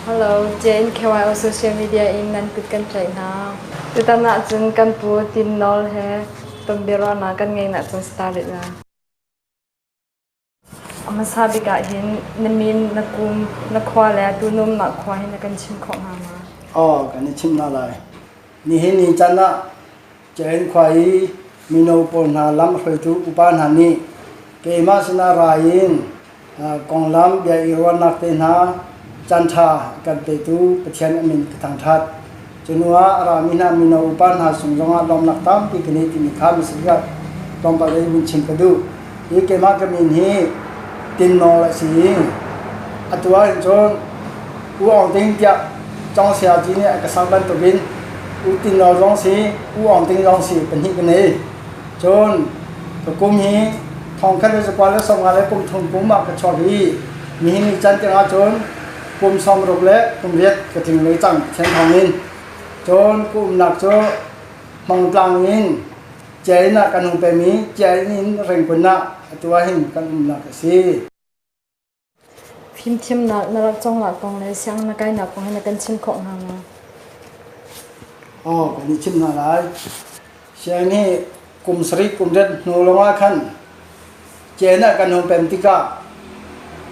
Hello, JNKYO social media in nan kut kan tlaih hna. Tutan ahcun kan pu Tin Nawl he tonbiaruahnak kan ngeih nak cun start na. A hmasa bik ah hin na min, na kum, na khua le tu numnak khua hi na kan chim khawh hnga ma? Aw, kan i chim hna lai. Nihin ni caan ah Jain khua i mino pawl hna lamhruaitu upa hna nih keimah sinah ra in konglam bia i ruahnak te hna caanṭha kan petu Pathian a min ka thangṭhat. Cu hnu ah a rami hna mino upa hna sung zongah lawmnak tampi ka nei timi kha misakhat tlawmpal in vun chim ka duh. Hi keimah ka min hi Tin Nawl a si i atu ah hin cun U Aung Ting tiah Cong Sayaci nih a ka sak bantukin U Tin Nawl zong si, U Aung Ting zong si pahnih ka nei. Cun ka kum hi thongkhat le zakua le sawmnga le kum thum kum ah ka chuak i nihin ni can tiang ahcun kum 60 le kum riat ka tling ve cang Pathian thawng in. Cun ka umnak cu Hmongtlang in Ciainn ah kan hung pem i Ciainn in Rengkun ah atu ah hin kan umnak a si. Fimthiamnak na rak cawngnak kong le sianginn na kainak kong hi na kan chim khawh hnga maw? Aw, kan i chim hna lai. Sianginn hi kum sarih kum riat hnu lawngah khan Ciainn ah kan hung pem tikah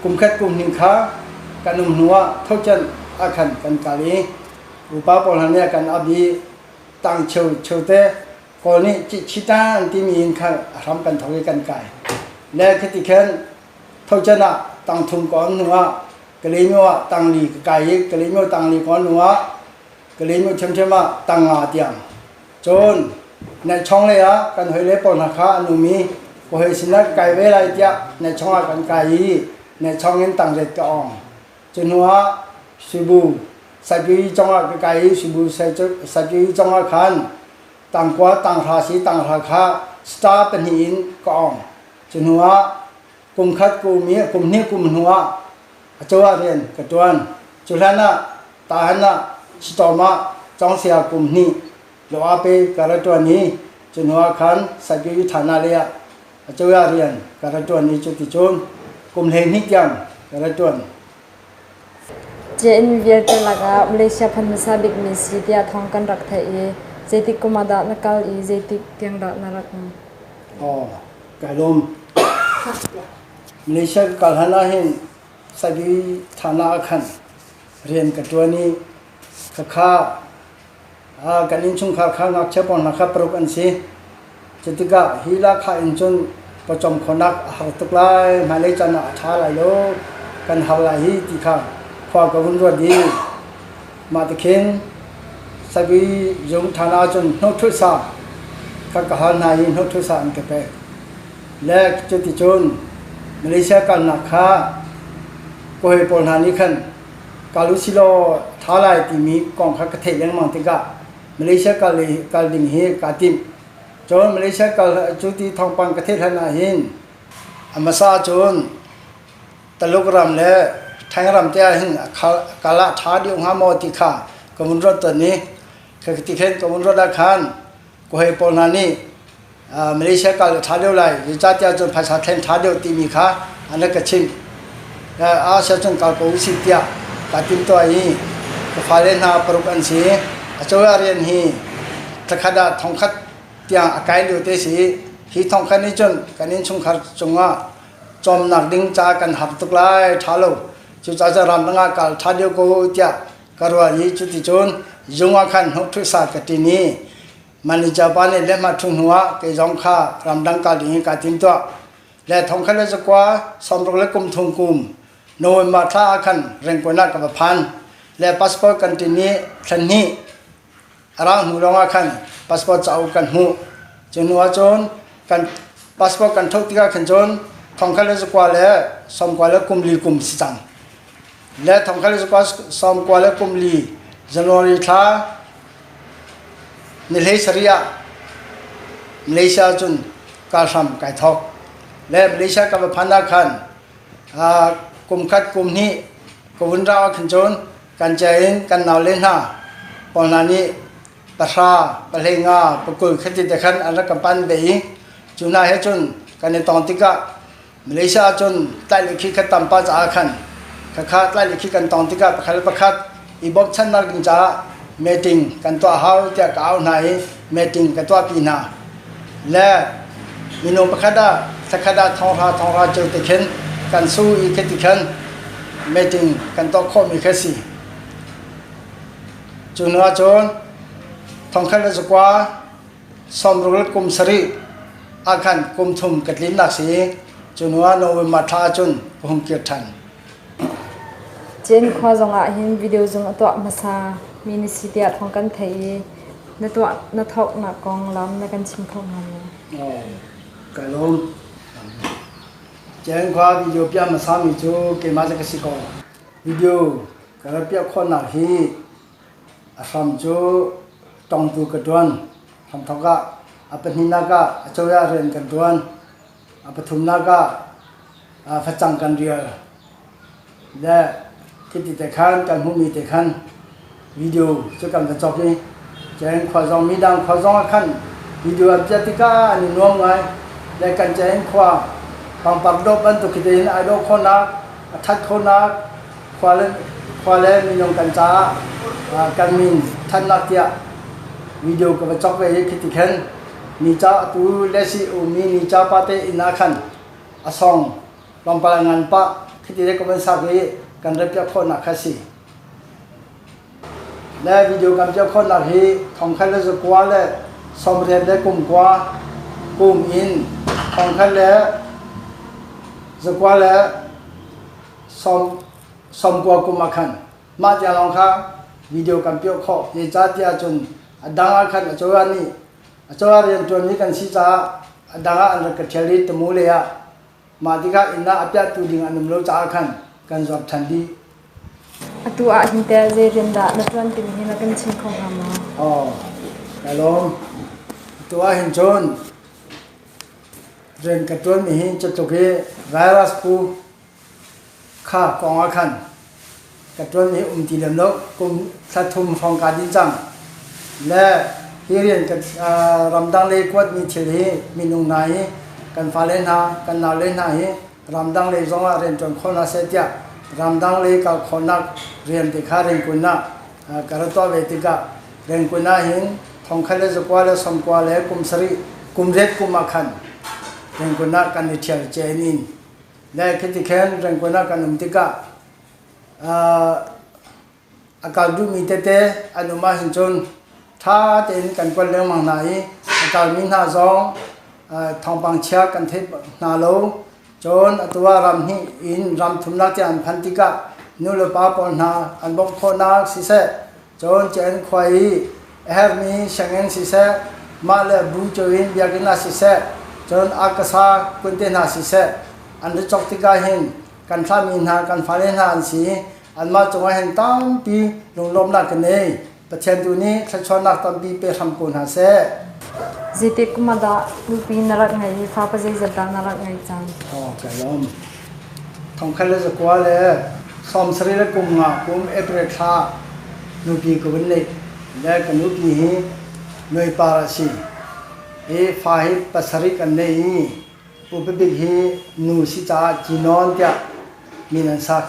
kum khat kum hnih kha kan um hnu ah thocan ah khan kan kal i upa pawl hna nih kan ap i tang cheu cheu te Kawl nih Chitan timi in khan a hram kan thawk i kan kai. Le khiti khan thocan ah tang thum ka on hnu ah Kalaymyo ah tang li ka kai i Kalaymyo tang li ka on hnu ah Kalaymyo ṭhiamṭhiam ah tang nga tiang. Cun Naichawng lei ah kan hawile pawl hna kha an um i ka hawi sinah ka kai ve lai tiah Naichawng ah kan kai i Naichawng in tang riat ka awng. Cu hnu ah Sibu Saipyi congah ka kai i Sibu Saipyi congah khan tangkua tanghra si tanghra kha star pahnih in ka ong. Cu hnu ah kum khat kum i kum hnih kum hnu ah a cozah rian ka ṭuan. Cu hlan ah tahan ah Sitawm ah cawngsia kum hnih lo-ape ka ra ṭuan i cu hnu ah khan Saipyi Thana lei ah a cozah rian ka ra ṭuan i cuticun kum 12 tiang ka ra ṭuan. JNU vialte lakah Malaysia phan hmasa bikmi si tiah thawng kan rak theih i zeitik kum ah dah na kal i zeitik tiang dah na rak um? Aw, kai lawm. Malaysia ka kal hlan ah hin Sabi Thana ah khan rian ka ṭuan i khakha Kan innchungkhar kha ngakchia pawl hna kha paruk an si. Cutikah hi lahkhah in cun pawcawm khawhnak a har tuk lai, hmailei caan ah a ṭha lai lo, kan har lai hi ti kha khua ka vun ruat i mah ti khin Sabi zung ṭhan ahcun hnawhṭhulh kha ka hal hna i hnawhṭhulh sa an ka pek. Le cuticun Malaysia kalnak kha ka hawi pawl hna nih khan kal u silaw ṭha lai timi kong kha ka theih lengmang tikah Malaysia kal i kal ding hi kaa timh. Cun Malaysia kal cu ti thawngpang ka theih hlan ah hin a hmasa cun Taluk ram le Thai ram te ah hin kal ah ṭha deuh hnga maw ti kha ka vun ruat tawn i ti khin ka vun ruat ah khan ka hawi pawl hna nih Malaysia kal a ṭha deuh lai zeicahtiah cun phaisa thlen ṭha deuh timi kha an rak ka chimh. Asia cun kal ko usih tiah kaa timtuah i ka fale hna paruk an si. Acozah rian hi thlakhat ah thongkhat tiang a kai lio te si. Hi thongkhat nih cun kan innchungkhar cungah cawmnak ding ca kan har tuk lai ṭha lo. Cucaah cun ramdang ah kal ṭha deuh ko tiah ka ruah i cuticun zung ah khan hnawhṭhu sa ka ṭin i Manager pa nih lehhmah ṭhu hnu ah kei zong kha ramdang kal ding in kaa timtuah. Le thongkhat le zakua sawmruk le kum thum kum November thla ah khan Rengkun ah ka va phan. Le passport kan ṭin i thla hnih a rang hnu lawng ah khan passport cauk kan hmuh. Cu hnu ah cun kan passport kan thoh tikah khan cun thongkhat le zakua le sawmkua le kum li kum si cang. Le thongkhat le zakua sawmkua le kum li January thla Ni hlei sarih ah Malaysia cun kal hram kai thawk. Le Malaysia ka va phan ah khan kum khat kum hnih ka vun rau ah khan cun kan cia in kan naule hna pawl hna nih pahra, pahlei nga, pakul khati te khan an rak kan pan ve i cu hna he cun kan i tong tikah Malaysia ahcun tlaih le khi khat tam pa caah khan Khakha tlai le khi kan tong tikah pakhat le pakhat i bawmchannak ding caah meeting kan tuah hau tiah ka au hna i meeting ka tuahpi hna. Le minung pakhat ah thlakhat ah thonghra thonghra ceu te khin kan su i khiti khan meeting kan tuah khawhmi kha si. Cu hnu ahcun thongkhat le zakua sawmruk le kum sarih ah khan kum thum ka tlinnak si i cu hnu ah November thla ahcun ka hung kir ṭhan. Chin khua zong ah hin video zung a tuah hmasa mi na si tiah thawng kan theih i na tuah na thawknak kong lam na kan chim kho hnga maw? Ka lawm. Chin khua video piah hmasa mi cu keimah cu ka si ko. Video ka rak piah khawhnak hi A hram cu tongtu ka ṭuan. Hramthawk ah a pahnihnak ah acoyah rian kan ṭuan. A pathumnak ah facang kan rial. Le khiti te khan kan hmuhmi te khan video cu kan va cawk i cun khua zong midang khua zong ah khan video an piah tikah an i nuam ngai. Le kan cun khua pangpar dawh bantuk khi tein ai dawh khawhnak, a ṭhat khawhnak khua le minung kan caah kan min thannak tiah video ka va cawk ve i khiti khan ni ca atu lesi umi ni ca pa te inn ah khan a song tlawmpal a ngan pah khiti le ka van sak i kan rep piak khawhnak kha si. Le video kan piak khawhnak hi thongkhat le zakua le sawmriat le kumkua kum in thongkhat le zakua le sawmkua kum ah khan mah tiang lawng kha video kan piah khawh. Zeicahtiah cun a dang ah khan acozah nih acozah rianṭuanmi kan si caah a dang ah an rak ka ṭhial i Tamu lei ah mah tikah inn ah a piahtu ding an um lo caah khan kan zuar ṭhan dih. Atu ah hin teh zei rian dah na ṭuan timi hi na kan chim kho hnga maw? Aw, ka lawm. Atu ah hin cun rian ka ṭuanmi hi cutluk hi virus pu Kha kong ah khan ka ṭuan hi um ti lem lo. Kum thla thum hrawng kaa din cang. Le hi rian ka ramdang lei kuatmi thil hi minung hna hi kan fale hna, kan naule hna hi ramdang lei zong ah rianṭuan kho hna seh tiah ramdang lei kal khawhnak rian te kha Rangoon ah ka ra tuah ve tikah Rangoon ah hin thongkhat le zakua le sawmkua le kum sarih kum riat kum ah khan Rangoon ah kan i ṭhial cen in Le khiti khin Rangoon ah kan um tikah a kal duhmi tete an um ahhin cun ṭha tein kan kuat lengmang hna i a kalmi hna zong thawngpang chia kan theih hna lo. Cun atu ah ram hnih in ram thumnak tiang an phanh tikah nulepa pawl hna an bawmh khawhnak siseh, cun CN khua i a herhmi sianginn siseh, mah le bu cio in biakinn ah siseh, cun akasa kun te hna siseh, an ri cawk tikah hin kan thlahmi hna kan fale hna an si i anmah cungah hin tampi lunglawmhnak kan nei. Pathian tu nih thluachuahnak tampi pe hram ko hna seh. Zeitik kum ah dah nupi na rak ngeih i fa pa zeizat dah na rak ngeih cang? Oh, ka lawm. Thongkhat le zakua le sawm sarih le kum nga kum April thla nupi ka vun neih. Le ka nupi hi nuipar a si. Hi fa hi pasarih kan nei i upa bik hi nu si caah Cinon tiah min an sak.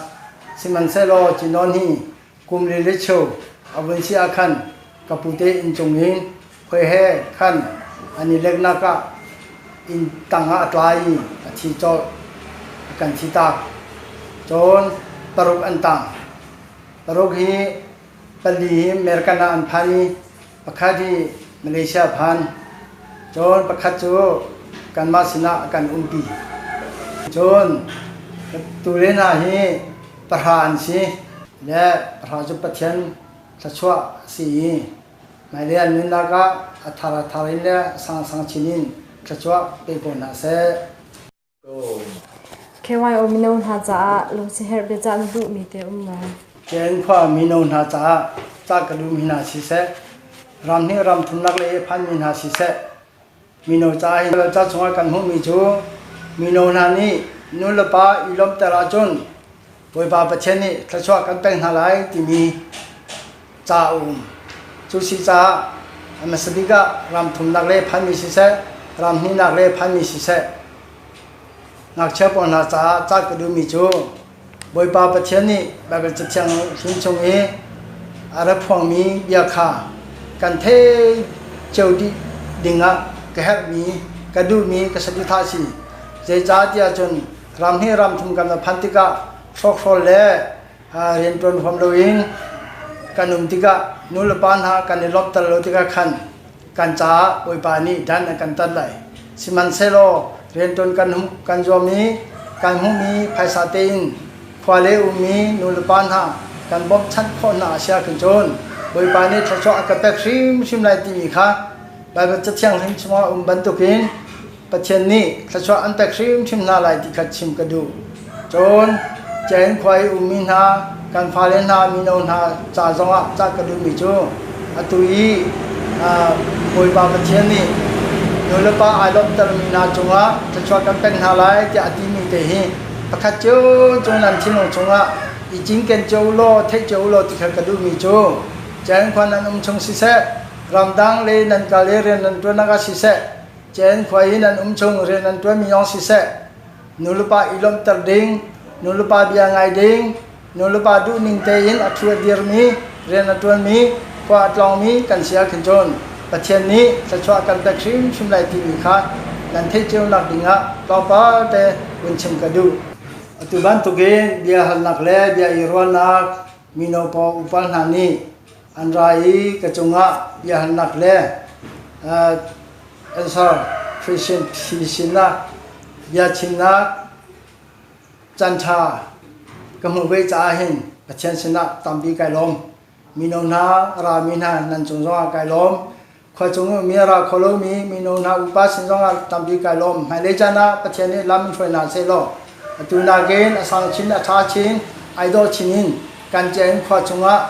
Sihmanhsehlaw Cinon hi kum li le cheu a vun si ah khan ka pute inn cung in khoi he khan an i leknak ah inn tang ah a tla i a thi colh. A kan thi tak. Cun paruk an tang. Paruk hi pali hi American ah an phan i pakhat hi Malaysia a phan. Cun pakhat cu kanmah sinah a kan umpi. Cun tule hna hi pahra an si. Le pahra cu Pathian thluachuah a si i hmailei an nunnak ah a thar a thar in le a sangsang chin in thluachuah pe ko hna seh. KYO mino hna caah lungsiherh biacah na duhmi te um maw? Ken khua mino hna caah ca ka duhmi hna siseh, ram hnih ram thumnak lei i phanmi hna siseh, mino ca hi ca chungah kan hmuhmi cu mino hna nih nu le pa i lawmhter ahcun Bawipa Pathian nih thluachuah kan pek hna lai timi ca a um. Cu si caah a hmasa bik ah ram thumnak le phanmi siseh, ram hnihnak le phanmi siseh, ngakchia pawl hna caah ca ka duhmi cu Bawipa Pathian nih Baibal Cathiang hlun chung i a ra phuangmi bia kha kan theih cio dih dingah ka herhmi, ka duhmi ka saduhthah a si. Zeicahtiah cun ram hi ram thum kan va phanh tikah hrawkhrol le rianṭuan huam loin kan um tikah nulepa hna kan i lawmhter lo tikah khan kan caah Bawipa nih dan a kan tat lai. Sihmanhsehlaw rianṭuan kan kan zuam i kan hmuhmi phaisa tein khua le ummi nulepa hna kan bawmhchanh khawh hna a si ahcun cun Bawipa nih thluachuah a ka pek hrimhrim lai timi kha Baibal Cathianghlim chungah a um bantukin Pathian nih thluachuah an pek hrimhrim hna lai ti kha chim ka duh. Cun Cain khua i ummi hna kan fale hna mino hna ca zongah cah ka duhmi cu atu i Bawipa Pathian nih nulepa ai lawmhtermi hna cungah thluachuah kan pek hna lai tiah a timi te hi pakhat cio cung nan thinlung chungah i cinken cio u law theih cio u law ti kha ka duhmi cu Cain khua nan um chung siseh ramdang le nan kal i rian nan ṭuannak ah siseh Cen khua i nan um chung rian nan ṭuanmi zong siseh, nulepa i lawmhter ding, nulepa bia ngai ding, nulepa duhning tein a ṭhu a dirmi, rian a ṭuanmi, khua a tlawngmi kan si ahkhin cun Pathian nih thluachuah kan pek hrimhrim lai timi kha nan theih cio nak dingah tlawmpal te vun chim ka duh. Atu bantukin bia halnak le bia i ruahnak mino pawl upa hna nih an ra i ka cungah bia halnak le Answer Christian phi sinah biachimnak caanṭha ka hmuh ve caah hin Pathian sinah tampi kai lawm. Mino hna, rami hna nan cung zongah kai lawm. Khua cung i ummi a ra kho lomi mino hna upa sin zongah tampi kai lawm. Hmailei caan ah Pathian nih lam in hruai hna sehlaw atu nakin a sang chin, a ṭha chin, ai dawh chin in kan Ceng khua chungah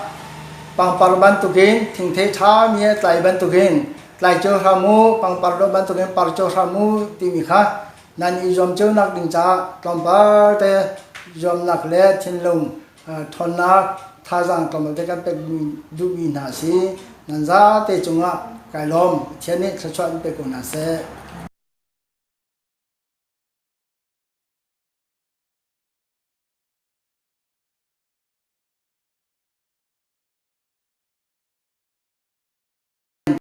pangpar bantukin thingthei ṭhami a tlai bantukin tlai cio hram u, pangpar dawh bantukin par cio hram u timi kha nan i zuam cionak ding caah tlawmpal te zuamnak le thinlung ṭhawnnak thazaang tlawmpal te kan pek duhmi hna si. Nan zate cungah kai lawm. Pathian nih thluachuah in pe ko hna seh.